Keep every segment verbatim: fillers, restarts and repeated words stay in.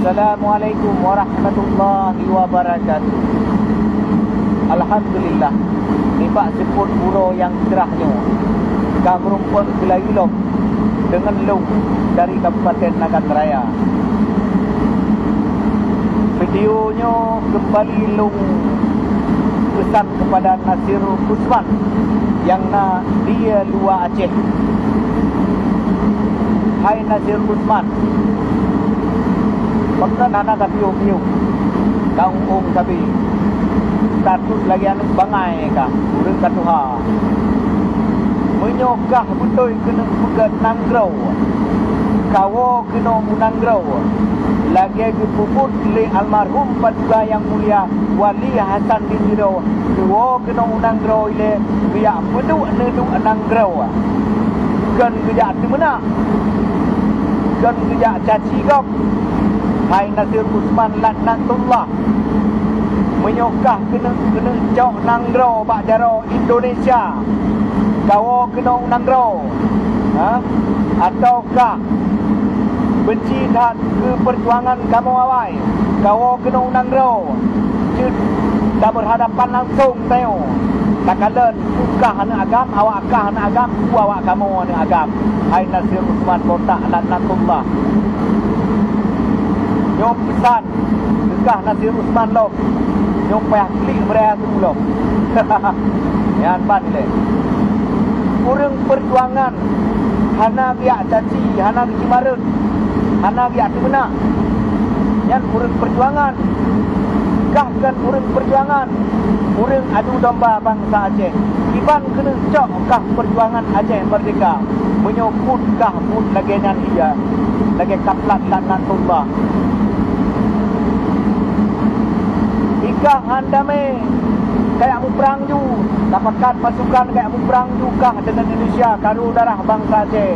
Assalamualaikum warahmatullahi wabarakatuh. Alhamdulillah, nibak seupôt uroe nyang cerah nyoe, ka meurumpok geulayeue lom deungon lôn dari Kabupaten Nagan Raya. Video nyoe keumbali lôn peusan keupada Nasir Usman nyang na di luwa Aceh. Hai Nasir Usman, pakon hana ka piôh-piôh, ka ong-ong sabe. Status lagèe aneuk bangai kah, ureueng ka tuha. Meunyoe kah beutôi keuneuk peugöt nanggroe, kawoe keunoe u nanggroe, lagèe geupeubuet lé almarhum Paduka Nyang Mulia Wali Hasan di Tiro, geuwoe keunoe u nanggroe ilèe geujak peuduek neuduek nanggroe. Kon geujak teumeunak, kon geujak caci gob. Hai Nasir Usman laknatullah, meunyoe kah keuneuk, keuneuk cok nanggroe bak jaroe Indonesia, kawoe keunoe u nanggroe, ha? Atawa kah beunci that keu peujuangan kamoe awai, kawoe keunoe u nanggroe, jeuet tabeurhadapan langsông tanyoe, takalon peue kah aneuk agam, awak kah aneuk agam, peue awak kamoe aneuk agam. Hai Nasir Usman botak laknatullah. Nyoe peusan keu kah Nasir Usman lom, nyoe payah klik meuraya su lom. Nyan ban ilèe. Ureueng peujuangan hana geujak caci, hana geucimareuet, hana geujak teumeunak. Nyan ureueng peujuangan. Kah kon ureueng peujuangan, ureueng adu domba bansa Aceh. Kiban keuneuk cok kah peujuangan Aceh meurdeka, meunyoe buet kah buet lagèe nyan ia, lagèe kaplat laknatullah. Ikah han damé, kajak muprang ju, tapakat pasukan kajak muprang ju kah deungon Indonesia, karu darah bansa Aceh.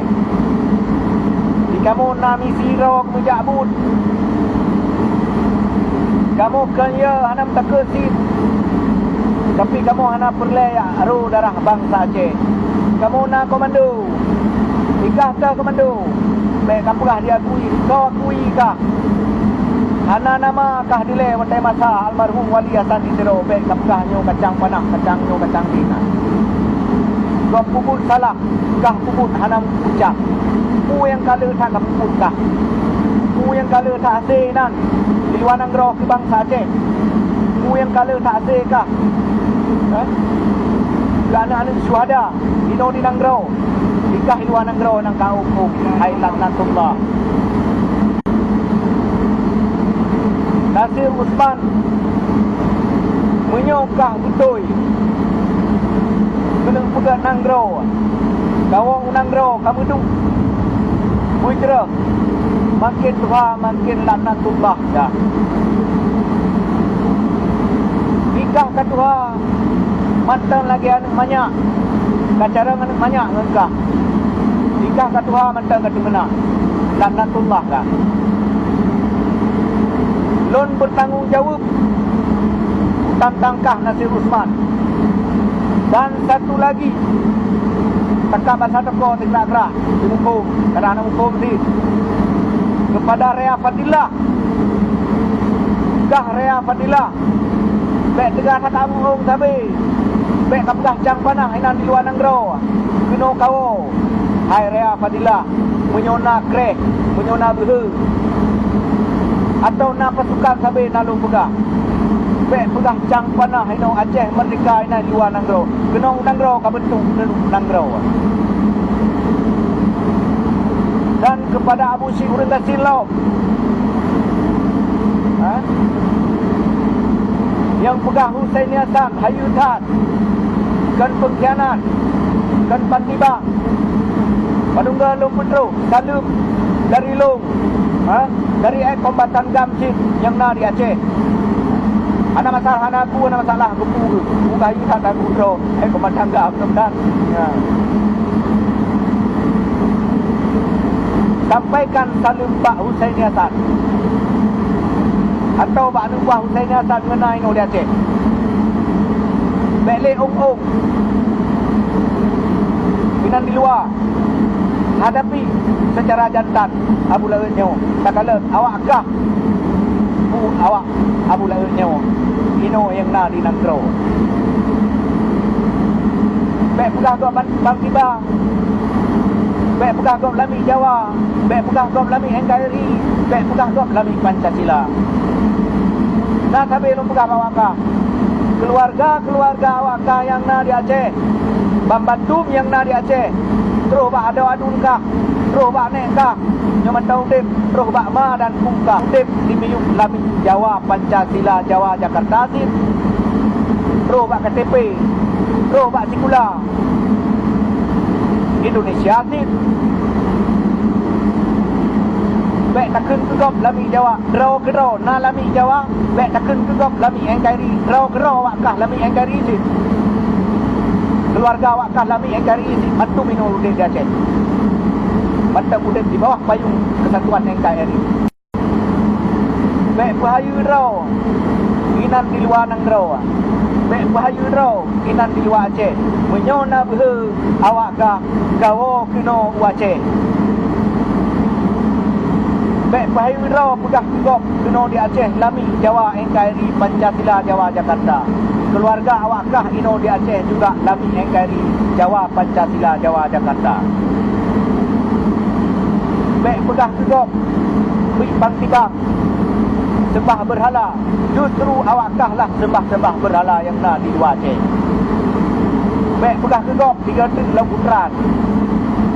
Di kamoe na misi droe meujak buet. Kamoe kon yö hana meutakheun cit, tapi kamoe hana peureulèe jak ro darah bansa Aceh. Kamoe na komando. Ikah ka komando. Bèk kapeugah diakui, kau akui kah. Hana nama kah dilèe watèe masa almarhum Wali Hasan di Tiro, bèk kapeugah nyoe kacang panah, kacang nyoe kacang dina. Gob peubuet salah, kah peubuet hana meupucah. Peue nyang ka le that ka peubuet kah? Peue nyang ka le that hase nan di luwa nanggroe keu bansa Aceh? Peue nyang ka le that hase kah? Eh? Keu aneuk-aneuk syuhada inoe di nanggroe, ikah di luwa nanggroe nyang ka huköm, hai laknatullah. Nasir Usman, meunyoe kah beutôi keuneuk peugöt nanggroe, kawoe u nanggroe ka meuduek, beujroh, makin tuha makin laknatullah dah. Ikah ka tuha mantong lagèe aneuk manyak, ka carông aneuk manyak ngon kah. Ikah ka tuha mantong ka teumeunak, laknatullah kah. Lôn beutanggong jaweueb tantang kah Nasir Usman. Dan satu lagi, teuka basa toko teugrah-grah, dihuköm, kadang na huköm cit. Keupada Rea Fadillah, kah Rea Fadillah, bèk teuga that ka-ong-ong sabe, bèk kapeugah cang panah inan di luwa nanggroe, keunoe kawoe. Hai Rea Fadillah, meunyoe na kréh, meunyoe na beuhe, atawa na pasukan sabe na lôn peugah, bèk peugah cang panah inoe Aceh meurdeka inan di luwa nanggroe, keunoe nanggroe ka beutôi nanggroe. Dan keupada Abu Syik ureueng gasien lom, ha? Nyang peugah Husaini Hasan hayeu that, kon peungkhianat, kon pat nibak. Padum goe lôn peutroh saleuem dari lôn, ha? Dari èk kombatan GAM cit nyang na di Aceh. Hana masalah, hana aku, hana masalah, aku pu, buka hayeu that aku droe, èk kombatan GAM, mudah-mudahan. Ya. Sampaikan saleuem bak Husaini Hasan, atau bak aneuk buah Husaini Hasan ngon na inoe di Aceh. Bèk lé ong-ong inan di luwa. Hadapi seucara jantan Abu Laôt nyoe. Takalon awak kah Awak Abu Laôt nyoe, inoe nyang na di nanggroe. Bék peugah gob ban-, bang tiba. Bék peugah gob lamiet Jawa. Bék peugah gob lamiet N K R I. Bék peugah gob lamiet Pancasila. Na sabe lôn peugah bak awak kah, keuluwarga-keuluwarga awak kah nyang na di Aceh, banmandum nyang na di Aceh, troh bak adoe aduen kah, troh bak nék kah, nyoe mantong udeb, troh bak ma dan pu kah, udeb di miyueb lamiet Jawa Pancasila Jawa Jakarta cit, troh bak K T P, troh bak sikula Indonesia cit. Bék takheun keu gob lamiet Jawa, droe keudroe na lamiet Jawa, bék takheun keu gob lamiet N K R I, droe keudroe awak kah lamiet N K R I cit. Keuluwarga awak kah lamiet N K R I cit, mandum inoe udeb di Aceh. Mantong udeb di bawah payong keusatuan N K R I. Bék peuhayeue droe inan di luwa nanggroe. Bék peuhayeue droe inan di luwa Aceh. Meunyoe na beuhe awak kah, gawoe keunoe u Aceh. Bék peuhayeue droe peugah keu gob keunoe di Aceh lamiet Jawa N K R I Pancasila Jawa Jakarta. Keuluwarga awak kah inoe di Aceh juga lamiet N K R I Jawa Pancasila Jawa Jakarta. Bék peugah keu gob, bri pang tibang, seumah beurhala, justru awak kah lah seumah-seumah beurhala nyang na di luwa Aceh. Bék peugah keu gob, tiga teuk lom putran.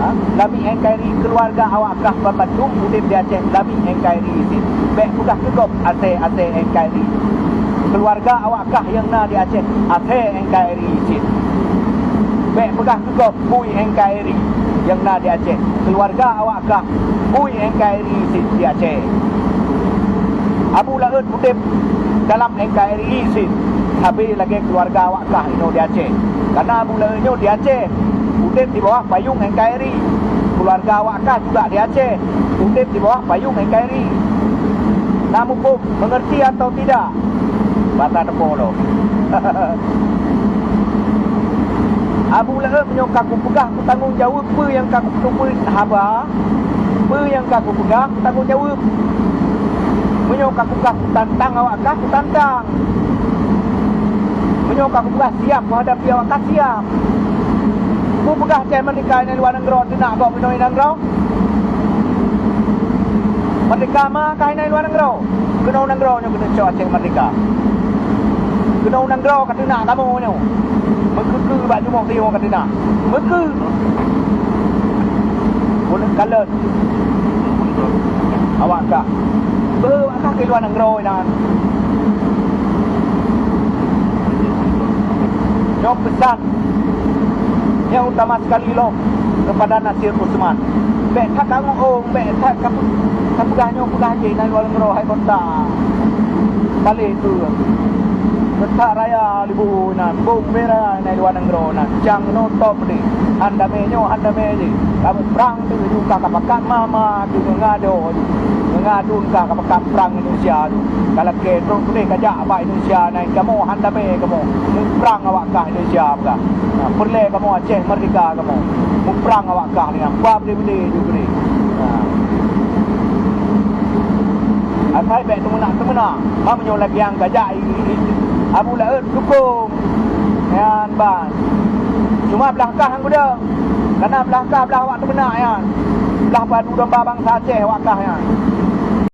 Ha? Lamiet N K R I, keuluwarga awak kah banmandum udeb di Aceh lamiet N K R I cit. Bék peugah keu gob asèe-asèe N K R I. Keuluwarga awak kah nyang na di Aceh asèe N K R I cit. Bék peugah keu gob bui N K R I nyang na di Aceh. Keuluwarga awak kah bui N K R I cit di Aceh. Abu Laôt udeb dalam N K R I cit, sabe lagèe keuluwarga awak kah inoe di Aceh. Karena Abu Laôt nyoe di Aceh, udeb di bawah payong N K R I. Keuluwarga awak kah juga di Aceh, udeb di bawah payong N K R I. Na muphom, mengerti atau tidak? Bata teupo lom. Abu Laôt, meunyoe ka kupeugah, kutanggong jaweueb peue nyang ka kupeuteupeue haba, peue nyang ka kupeugah, kutanggong jaweueb. Meunyoe ka kupeugah kutantang awak kah, kutantang. Meunyoe ka kupeugah siap kuhadapi awak kah, siap. Kupeugah Aceh meurdeka inan luwa nanggroe, teunak gob inoe nanggroe. Meurdeka ma kah inan luwa nanggroe. Keunoe nanggroe nyoe keuneuk cok Aceh meurdeka. Keunoe nanggroe ka teunak kamoe nyoe. Meukeue-keue bak jumoh teuyoe ka teunak. Meukeue. Ulôn kalon. Awak kah. Beuh, awak kah keu luwa nanggroe inan. Nyoe peusan nyang utama sekali lom kepada Nasir Usman. Bèk that ka ngon ong, bèk that ka peu-, ka peugah nyoe peugah jih inan luwa nanggroe hai bonta. Paléh tu. Beutak raya leubeh inan, bong bera inan luwa nanggroe inan. Cang nyoe top deh. Han damé nyoe, han damé jih. Kamoe prang teuk ju ka, ka pakat ma-ma ju, ngon adoe ju. Ngon aduen ka, ka pakat prang Indonesia ju. Ka lakèe trok keudeh ka jak bak Indonesia nyan, kamoe han damé kamoe. Muprang awak kah Indonesia peugah. Nah, peureulèe kamoe Aceh meurdeka kamoe. Muprang awak kah nyan, ba beudé-beudé ju keudeh. Nah. Asai bèk teumeunak-teumeunak. Ma meunyoe lagèe nyang ka jak i, i, i, Abu Laôt dukong. Nyan ban. Cuma blah kah nyang beudeueng. Kana blah kah, blah awak teumeunak nyan. Blah padu domba bansa Aceh awak kah nyan.